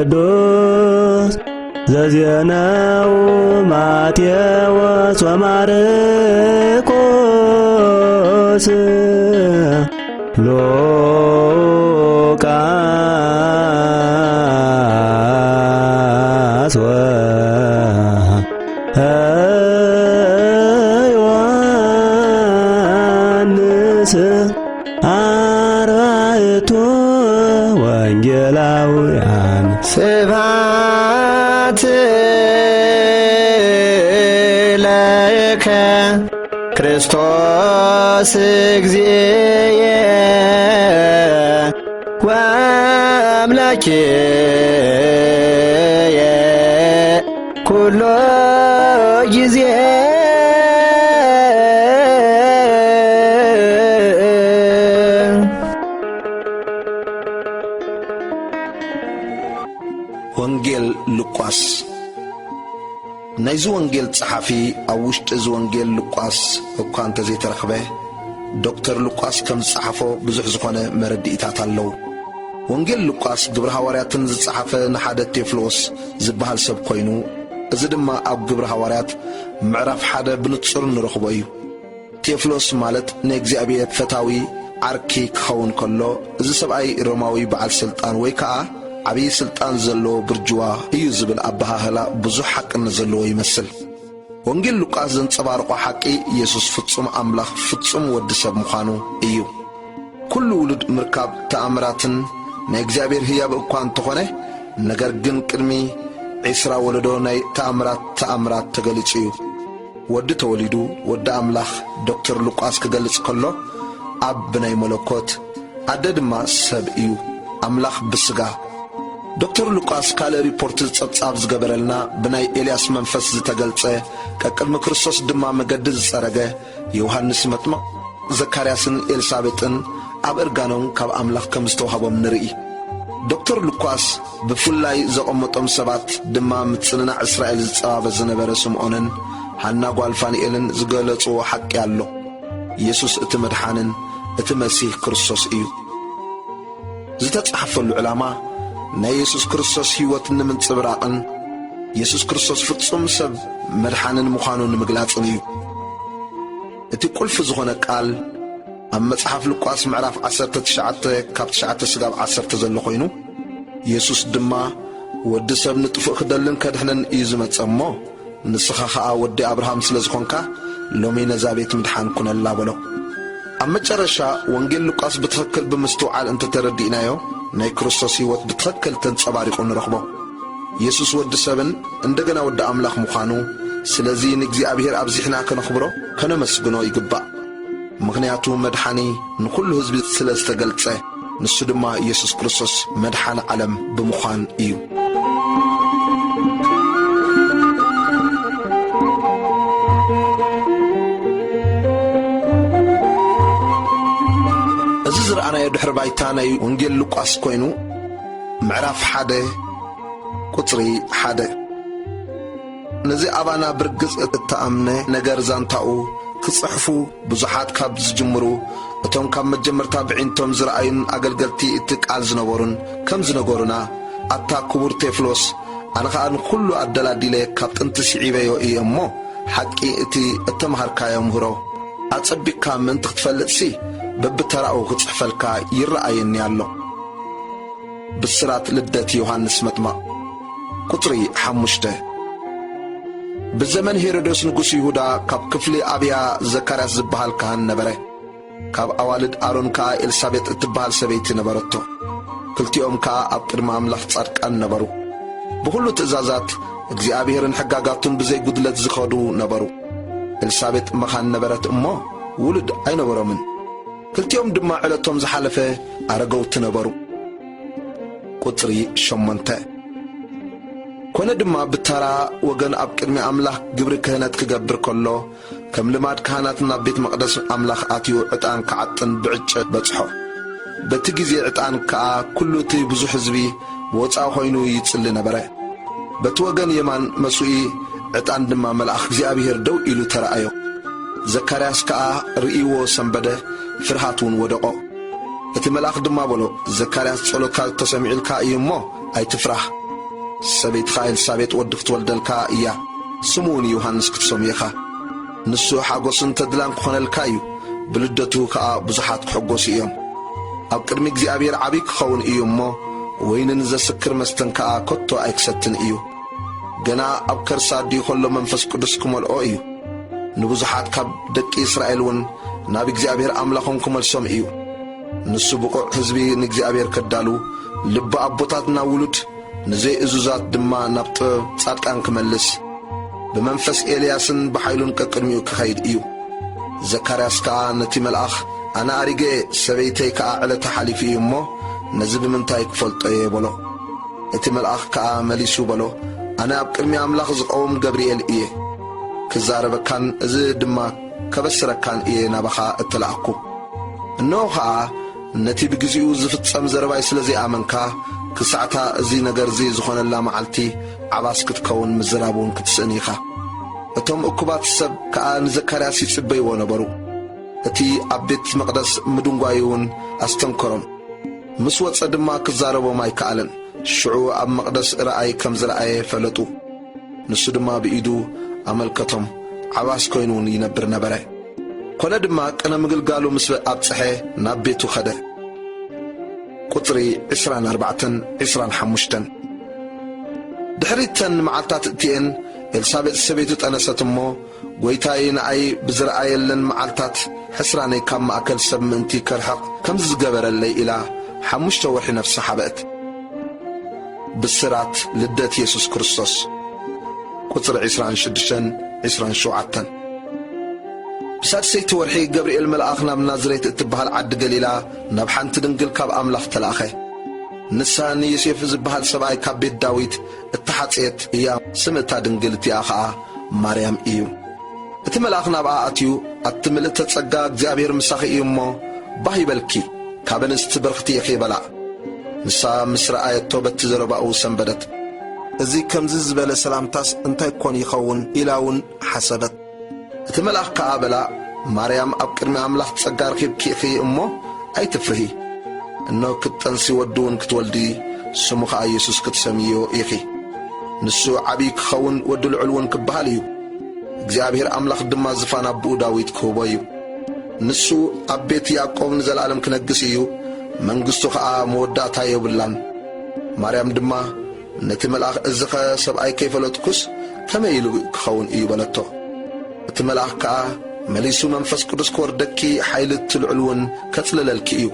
ቅዱስ ዘዜነው ማቴዎስ ወማርቆስ ሉቃስ ወዮሐንስ አርባዕቱ ወንጌላውያን። ስብሐት ለከ ክርስቶስ እግዚእየ ወአምላኬየ ኩሎ ጊዜ። ወንጌል ሉቃስ። ናይዚ ወንጌል ጸሓፊ ኣብ ውሽጢ እዚ ወንጌል ሉቃስ እኳ እንተ ዘይተረኽበ፣ ዶክተር ሉቃስ ከም ዝጸሓፎ ብዙሕ ዝኾነ መረድኢታት ኣለዉ። ወንጌል ሉቃስ ግብረ ሃዋርያትን ዝጸሓፈ ንሓደ ቴፍሎስ ዝበሃል ሰብ ኮይኑ፣ እዚ ድማ ኣብ ግብረ ሃዋርያት ምዕራፍ ሓደ ብንጹር ንረኽቦ እዩ። ቴፍሎስ ማለት ንእግዚኣብሔር ፈታዊ ዓርኪ ክኸውን ከሎ፣ እዚ ሰብኣይ ሮማዊ በዓል ስልጣን ወይ ከኣ ዓብዪ ስልጣን ዘለዎ ብርጅዋ እዩ ዝብል ኣበሃህላ ብዙሕ ሓቅነት ዘለዎ ይመስል። ወንጌል ሉቃስ ዘንጸባርቖ ሓቂ፣ ኢየሱስ ፍጹም ኣምላኽ፣ ፍጹም ወዲ ሰብ ምዃኑ እዩ። ኩሉ ውሉድ ምርካብ ተኣምራትን ናይ እግዚኣብሔር ህያብ እኳ እንተኾነ፣ ነገር ግን ቅድሚ ዒስራ ወለዶ ናይ ተኣምራት ተኣምራት ተገሊጹ እዩ። ወዲ ተወሊዱ፣ ወዲ ኣምላኽ ዶክተር ሉቃስ ክገልጽ ከሎ፣ ኣብ ብናይ መለኮት፣ ኣደ ድማ ሰብ እዩ፣ ኣምላኽ ብስጋ። ዶክተር ሉቃስ ካልእ ሪፖርት ጸብጻብ ዝገበረልና፣ ብናይ ኤልያስ መንፈስ ዝተገልጸ፣ ቀቅድሚ ክርስቶስ ድማ መገዲ ዝጸረገ፣ ዮሃንስ መጥምቕ፣ ዘካርያስን ኤልሳቤጥን ኣብ እርጋኖም ካብ ኣምላኽ ከም ዝተዋህቦም ንርኢ። ዶክተር ሉቃስ ብፍላይ ዘቐመጦም ሰባት ድማ ምጽንናዕ እስራኤል ዝጸባበ ዝነበረ ስምዖንን ሃና ጓል ፋንኤልን ዝገለጽዎ ሓቂ ኣሎ። ኢየሱስ እቲ መድሓንን እቲ መሲህ ክርስቶስ እዩ። ዝተጻሕፈሉ ዕላማ ናይ የሱስ ክርስቶስ ህይወት ንምንጽብራቕን የሱስ ክርስቶስ ፍጹም ሰብ መድሓንን ምዃኑ ንምግላጽን እዩ። እቲ ቁልፊ ዝኾነ ቃል ኣብ መጽሓፍ ሉቃስ ምዕራፍ ዓሰርተ ትሽዓተ ካብ ትሽዓተ ስጋብ ዓሰርተ ዘሎ ኮይኑ፣ የሱስ ድማ ወዲ ሰብ ንጥፉእ ክደልን ከድሕንን እዩ ዝመጸ እሞ፣ ንስኻ ኸኣ ወዲ ኣብርሃም ስለ ዝኾንካ፣ ሎሚ ነዛ ቤት ምድሓን ኩነላ በሎ። ኣብ መጨረሻ ወንጌል ሉቃስ ብትኽክል ብምስትውዓል እንተተረዲእናዮ፣ ናይ ክርስቶስ ህይወት ብትኽክል ተንጸባሪቑ ንረኽቦ። የሱስ ወዲ ሰብን እንደገና ወዲ ኣምላኽ ምዃኑ፣ ስለዚ ንእግዚኣብሔር ኣብዚሕና ከነኽብሮ፣ ከነመስግኖ ይግባእ። ምኽንያቱ መድሓኒ ንኹሉ ህዝቢ ስለ ዝተገልጸ፣ ንሱ ድማ ኢየሱስ ክርስቶስ መድሓኒ ዓለም ብምዃን እዩ። እዚ ዝረኣናዮ ድሕሪ ባይታ ናይ ወንጌል ሉቃስ ኮይኑ፣ ምዕራፍ ሓደ ቁጽሪ ሓደ። ነዚ ኣባና ብርግጽ እተኣምነ ነገር ዛንታኡ ክጽሕፉ ብዙሓት ካብ ዝጅምሩ፣ እቶም ካብ መጀመርታ ብዒንቶም ዝረኣዩን ኣገልገልቲ እቲ ቃል ዝነበሩን ከም ዝነገሩና፣ ኣታ ክቡር ቴፍሎስ፣ ኣነ ኸኣ ንኹሉ ኣደላዲለ ካብ ጥንቲ ስዒበዮ እየ እሞ፣ ሓቂ እቲ እተምሃርካዮ ምህሮ ኣጸቢቕካ ምእንቲ ክትፈልጥሲ፣ በብተራኡ ክጽሕፈልካ ይረኣየኒ ኣሎ። ብስራት ልደት ዮሃንስ መጥምቕ። ቁጽሪ ሓሙሽተ። ብዘመን ሄሮዶስ ንጉስ ይሁዳ ካብ ክፍሊ ኣብያ ዘካርያስ ዝበሃል ካህን ነበረ። ካብ ኣዋልድ ኣሮን ከኣ ኤልሳቤጥ እትበሃል ሰበይቲ ነበረቶ። ክልቲኦም ከኣ ኣብ ቅድሚ ኣምላኽ ጻድቃን ነበሩ። ብኹሉ ትእዛዛት እግዚኣብሔርን ሕጋጋቱን ብዘይ ጉድለት ዝኸዱ ነበሩ። ኤልሳቤጥ መኻን ነበረት እሞ ውሉድ ኣይነበሮምን። ክልቲኦም ድማ ዕለቶም ዝሓለፈ ኣረገውቲ ነበሩ። ቁጽሪ ሸሞንተ። ኮነ ድማ ብተራ ወገን ኣብ ቅድሚ ኣምላኽ ግብሪ ክህነት ክገብር ከሎ፣ ከም ልማድ ካህናት ናብ ቤት መቕደስ ኣምላኽ ኣትዩ ዕጣን ክዓጥን ብዕጨ በጽሖ። በቲ ግዜ ዕጣን ከኣ ኩሉ እቲ ብዙሕ ህዝቢ ብወጻኢ ኾይኑ ይጽሊ ነበረ። በቲ ወገን የማን መስውኢ ዕጣን ድማ መልኣኽ እግዚኣብሔር ደው ኢሉ ተረኣዮ። ዘካርያስ ከኣ ርእይዎ ሰንበደ፣ ፍርሃት እውን ወደቖ። እቲ መልኣኽ ድማ በሎ፣ "ዘካርያስ፣ ጸሎትካ ተሰሚዑልካ እዩ እሞ ኣይትፍራህ። ሰበይትኻ ኤልሳቤጥ ወዲ ክትወልደልካ እያ፣ ስሙ እውን ዮሃንስ ክትሰምዮ ኢኻ። ንሱ ሓጎስን ተድላን ክኾነልካ እዩ፣ ብልደቱ ከኣ ብዙሓት ክሕጎሱ እዮም። ኣብ ቅድሚ እግዚኣብሔር ዓብዪ ክኸውን እዩ እሞ፣ ወይንን ዘስክር መስተን ከኣ ከቶ ኣይክሰትን እዩ። ገና ኣብ ከርሳ ኣዲኡ ከሎ መንፈስ ቅዱስ ክመልኦ እዩ። ንብዙሓት ካብ ደቂ እስራኤል እውን ናብ እግዚኣብሔር ኣምላኾም ክመልሶም እዩ። ንሱ ብቑዕ ህዝቢ ንእግዚኣብሔር ከዳሉ፣ ልቢ ኣቦታት ናብ ውሉድ፣ ንዘይእዙዛት ድማ ናብ ጥበብ ጻድቃን ክመልስ፣ ብመንፈስ ኤልያስን ብሓይሉን ቀቅድሚኡ ክኸይድ እዩ።" ዘካርያስ ከኣ ነቲ መልኣኽ፣ "ኣነ ኣሪገ፣ ሰበይተይ ከኣ ዕለታ ሓሊፉ እዩ እሞ፣ ነዚ ብምንታይ ክፈልጦ እየ?" በሎ። እቲ መልኣኽ ከኣ መሊሱ በሎ፣ "ኣነ ኣብ ቅድሚ ኣምላኽ ዝቐውም ገብርኤል እየ። ክዛረበካን እዚ ድማ ከበስረካን እየ ናባኻ እተላእኩ። እንሆ ኸኣ፣ ነቲ ብግዜኡ ዝፍጸም ዘረባይ ስለ ዘይኣመንካ፣ ክሳዕታ እዚ ነገርዚ ዝኾነላ መዓልቲ ዓባስ ክትከውን ምዝራብ እውን ክትስእን ኢኻ።" እቶም እኩባት ሰብ ከኣ ንዘካርያስ ይጽበይዎ ነበሩ። እቲ ኣብ ቤት መቕደስ ምድንጓዩ እውን ኣስተንከሮም። ምስ ወጸ ድማ ክዛረቦም ኣይከኣለን። ሽዑ ኣብ መቕደስ ራእይ ከም ዝረኣየ ፈለጡ። ንሱ ድማ ብኢዱ ኣመልከቶም፣ ዓባስ ኮይኑ እውን ይነብር ነበረ። ኮነ ድማ ቅነ ምግልጋሉ ምስ ኣብጽሐ ናብ ቤቱ ኸደ። ቁጽሪ ዕስራን ኣርባዕተን ዕስራን ሓሙሽተን። ድሕሪተን መዓልታት እቲኤን ኤልሳቤጥ ሰበይቱ ጠነሰት እሞ፣ "ጐይታይ ንኣይ ብዝረኣየለን መዓልታት ሕስራነይ ካብ ማእከል ሰብ ምእንቲ ከርሕቕ ከምዚ ዝገበረለይ" ኢላ ሓሙሽተ ወርሒ ነፍሳ ሓበአት። ብስራት ልደት የሱስ ክርስቶስ። ቁጽሪ ዕስራን ሽዱሽተን ዕስራን ሸውዓተን። ብሳድሰይቲ ወርሒ ገብርኤል መልኣኽ ናብ ናዝሬት እትበሃል ዓዲ ገሊላ ናብ ሓንቲ ድንግል ካብ ኣምላኽ ተላእኸ። ንሳ ንዮሴፍ ዝበሃል ሰብኣይ ካብ ቤት ዳዊት እተሓጽየት እያ፣ ስም እታ ድንግል እቲኣ ኸኣ ማርያም እዩ። እቲ መልኣኽ ናብኣ ኣትዩ፣ "ኣቲ ምልእተ ጸጋ፣ እግዚኣብሔር ምሳኺ እዩ እሞ፣ ባህ ይበልኪ፣ ካብ ኣንስቲ ብርኽቲ ኢኺ" በላ። ንሳ ምስ ረኣየቶ በቲ ዘረባኡ ሰንበደት። "እዚ ከምዚ ዝበለ ሰላምታስ እንታይ ኮን ይኸውን?" ኢላ እውን ሓሰበት። እቲ መልኣኽ ከኣ በላ፣ "ማርያም፣ ኣብ ቅድሚ ኣምላኽ ጸጋ ረኺብኪ ኢኺ እሞ፣ ኣይትፍርሂ። እነሆ ክትጠንሲ ወዲ እውን ክትወልዲ፣ ስሙ ኸኣ የሱስ ክትሰምይዮ ኢኺ። ንሱ ዓብዪ ክኸውን፣ ወዲ ልዑል እውን ክበሃል እዩ። እግዚኣብሔር ኣምላኽ ድማ ዝፋን ኣቦኡ ዳዊት ክህቦ እዩ። ንሱ ኣብ ቤት ያዕቆብ ንዘለኣለም ክነግስ እዩ፣ መንግስቱ ኸኣ መወዳእታ የብላን።" ማርያም ድማ፣ "ነቲ መልኣኽ፣ እዚኸ ሰብኣይ ከይፈለጥኩስ ከመይ ኢሉ ክኸውን እዩ?" በለቶ። እቲ መልኣኽ ከኣ መሊሱ፣ "መንፈስ ቅዱስ ክወርደኪ፣ ሓይሊ እቲ ልዑል እውን ከጽልለልኪ እዩ።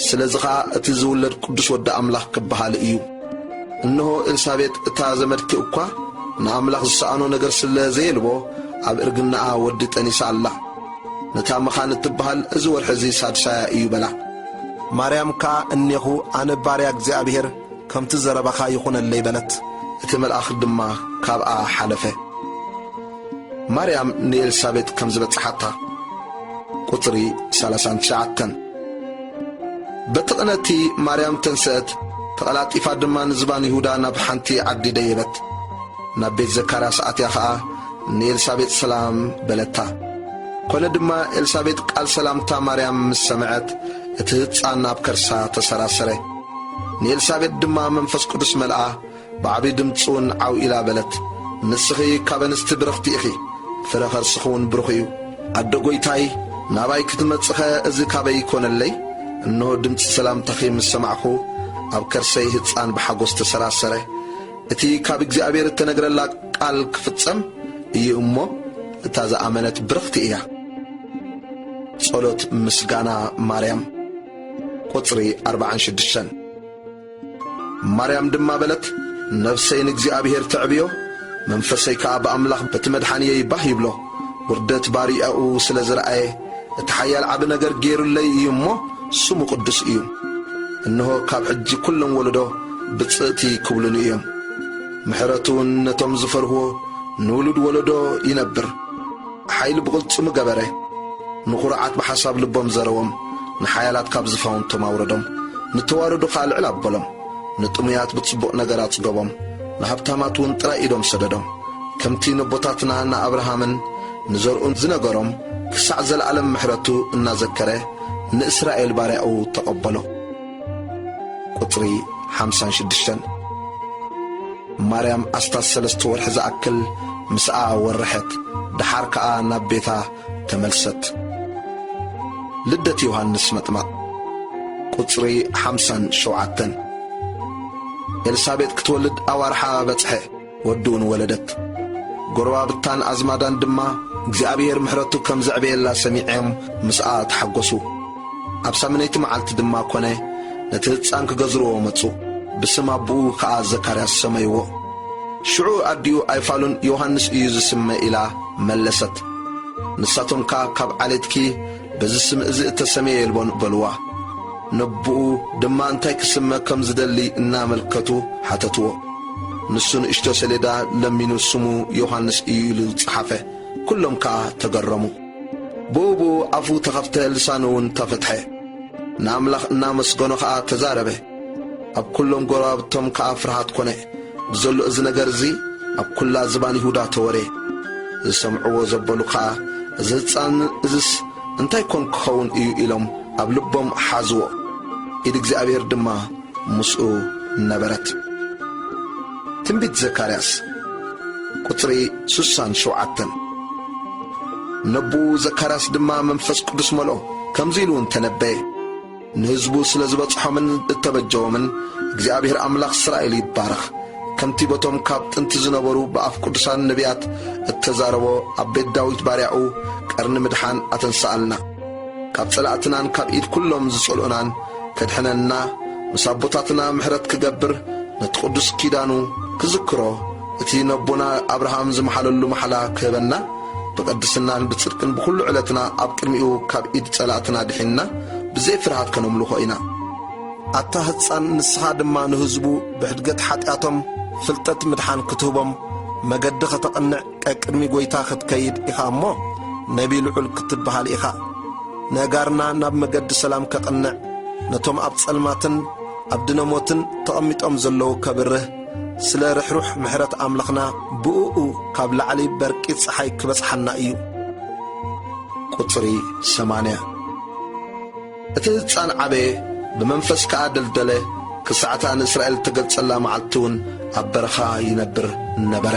ስለዚ ኸኣ እቲ ዝውለድ ቅዱስ ወዲ ኣምላኽ ክበሃል እዩ። እንሆ፣ ኤልሳቤጥ እታ ዘመድኪ እኳ ንኣምላኽ ዝሰኣኖ ነገር ስለ ዘየልቦ፣ ኣብ እርግናኣ ወዲ ጠኒሳ ኣላ። ነታ መኻን እትበሃል እዚ ወርሒ እዚ ሳድሳያ እዩ" በላ። ማርያም ከኣ፣ "እኔኹ፣ ኣነ ባርያ እግዚኣብሔር፣ ከምቲ ዘረባኻ ይኹነለይ" በለት። እቲ መልኣኽ ድማ ካብኣ ሓለፈ። ማርያም ንኤልሳቤጥ ከም ዝበጽሓታ። ቁጽሪ ሰላሳን ትሽዓተን። በቲ ቅነቲ ማርያም ተንስአት፣ ተቐላጢፋ ድማ ንዝባን ይሁዳ ናብ ሓንቲ ዓዲ ደየበት። ናብ ቤት ዘካርያስ ኣትያ ኸኣ ንኤልሳቤጥ ሰላም በለታ። ኮነ ድማ ኤልሳቤጥ ቃል ሰላምታ ማርያም ምስ ሰምዐት፣ እቲ ህጻን ኣብ ከርሳ ተሰራሰረ። ንኤልሳቤጥ ድማ መንፈስ ቅዱስ መልኣ፣ ብዓቢ ድምጺ እውን ዓው ኢላ በለት፣ "ንስኺ ካብ ኣንስቲ ብርኽቲ ኢኺ፣ ፍረ ከርስኺ እውን ብሩኽ እዩ። ኣደ ጐይታይ፣ ናባይ ክትመጽኸ እዚ ካበይ ይኮነለይ? እንሆ ድምጺ ሰላምታኺ ምስ ሰማዕኹ፣ ኣብ ከርሰይ ህጻን ብሓጎስ ተሰራሰረ። እቲ ካብ እግዚኣብሔር እተነግረላ ቃል ክፍጸም እዩ እሞ፣ እታ ዝኣመነት ብርኽቲ እያ።" ጸሎት ምስጋና ማርያም። ቁጽሪ ኣርባዓን ሽዱሽተን። ማርያም ድማ በለት፣ "ነፍሰይ ንእግዚኣብሔር ተዕብዮ፣ መንፈሰይ ከኣ ብኣምላኽ በቲ መድሓንየይ ባህ ይብሎ። ውርደት ባሪያኡ ስለ ዝረኣየ፣ እቲ ሓያል ዓቢ ነገር ገይሩለይ እዩ እሞ፣ ስሙ ቅዱስ እዩ። እንሆ ካብ ሕጂ ኩሎም ወለዶ ብጽእቲ ክብሉኒ እዮም። ምሕረቱ እውን ነቶም ዝፈርህዎ ንውሉድ ወለዶ ይነብር። ሓይሊ ብቕልጽሙ ገበረ። ንኹሩዓት ብሓሳብ ልቦም ዘረዎም፣ ንሓያላት ካብ ዝፋውንቶም ኣውረዶም፣ ንተዋረዱ ኸኣ ልዕል ኣበሎም። ንጥሙያት ብጽቡቕ ነገር ኣጽገቦም፣ ንሃብታማት እውን ጥራይ ኢዶም ሰደዶም። ከምቲ ነቦታትና ንኣብርሃምን ንዘርኡን ዝነገሮም፣ ክሳዕ ዘለኣለም ምሕረቱ እናዘከረ፣ ንእስራኤል ባርያኡ ተቐበሎ።" ቁጽሪ ሓምሳን ሽዱሽተን። ማርያም ኣስታት ሰለስተ ወርሒ ዝኣክል ምስኣ ወረሐት፣ ደሓር ከኣ ናብ ቤታ ተመልሰት። ልደት ዮሃንስ መጥመቕ። ቁጽሪ ሓምሳን ሸውዓተን። ኤልሳቤጥ ክትወልድ ኣዋርሓ በጽሐ፣ ወዲ እውን ወለደት። ጎረባብታን ኣዝማዳን ድማ እግዚኣብሔር ምሕረቱ ከም ዘዕበየላ ሰሚዖም ምስኣ ተሓጎሱ። ኣብ ሳምነይቲ መዓልቲ ድማ ኮነ፣ ነቲ ህጻን ክገዝርዎ መጹ። ብስም ኣቦኡ ከኣ ዘካርያስ ሰመይዎ። ሽዑ ኣዲኡ ኣይፋሉን፣ "ዮሃንስ እዩ ዝስመ" ኢላ መለሰት። ንሳቶም ከኣ፣ "ካብ ዓሌትኪ በዚ ስም እዚ እተሰምየ የልቦን" በልዋ። ነቦኡ ድማ እንታይ ክስመ ከም ዝደሊ እናመልከቱ ሓተትዎ። ንሱ ንእሽቶ ሰሌዳ ለሚኑ ስሙ ዮሃንስ እዩ ኢሉ ጸሓፈ። ኩሎም ከኣ ተገረሙ። ብኡ ብኡ ኣፉ ተኸፍተ፣ ልሳኑ እውን ተፈትሐ። ንኣምላኽ እናመስገኖ ኸኣ ተዛረበ። ኣብ ኩሎም ጎረባብቶም ከኣ ፍርሃት ኮነ። ብዘሎ እዚ ነገር እዚ ኣብ ኩላ ዝባን ይሁዳ ተወሬ። ዝሰምዕዎ ዘበሉ ኸኣ፣ "እዚ ህጻን እዝስ እንታይ ኮን ክኸውን እዩ?" ኢሎም ኣብ ልቦም ሓዝዎ። ኢድ እግዚኣብሔር ድማ ምስኡ ነበረት። ትንቢት ዘካርያስ። ቁጽሪ ሱሳን ሸውዓተን። ነቦኡ ዘካርያስ ድማ መንፈስ ቅዱስ መልኦ፣ ከምዚ ኢሉ እውን ተነበየ። ንህዝቡ ስለ ዝበጽሖምን እተበጀዎምን፣ እግዚኣብሔር ኣምላኽ እስራኤል ይባረኽ። ከምቲ በቶም ካብ ጥንቲ ዝነበሩ ብኣፍ ቅዱሳን ነቢያት እተዛረቦ፣ ኣብ ቤት ዳዊት ባርያኡ ቀርኒ ምድሓን ኣተንስኣልና። ካብ ጸላእትናን ካብ ኢድ ኩሎም ዝጸልኡናን ከድሕነና፣ ምስ ኣቦታትና ምሕረት ክገብር፣ ነቲ ቅዱስ ኪዳኑ ክዝክሮ፣ እቲ ነቦና ኣብርሃም ዝመሓለሉ መሓላ ክህበና፣ ብቅድስናን ብጽድቅን ብኹሉ ዕለትና ኣብ ቅድሚኡ ካብ ኢድ ጸላእትና ድሒንና ብዘይ ፍርሃት ከነምልኾ ኢና። ኣታ ህጻን፣ ንስኻ ድማ ንህዝቡ ብሕድገት ሓጢኣቶም ፍልጠት ምድሓን ክትህቦም መገዲ ከተቕንዕ ቀቅድሚ ጐይታ ክትከይድ ኢኻ እሞ፣ ነቢ ልዑል ክትበሃል ኢኻ። ነጋርና ናብ መገዲ ሰላም ከቕንዕ፣ ነቶም ኣብ ጸልማትን ኣብ ድነ ሞትን ተቐሚጦም ዘለዉ ከብርህ፣ ስለ ርሕሩሕ ምሕረት ኣምላኽና ብእኡ ካብ ላዕሊ በርቂ ጸሓይ ክበጽሓና እዩ። ቁጽሪ ሰማንያ። እቲ ህጻን ዓበየ፣ ብመንፈስ ከኣ ደልደለ፣ ክሳዕታ ንእስራኤል እተገልጸላ መዓልቲ እውን ኣብ በረኻ ይነብር ነበረ።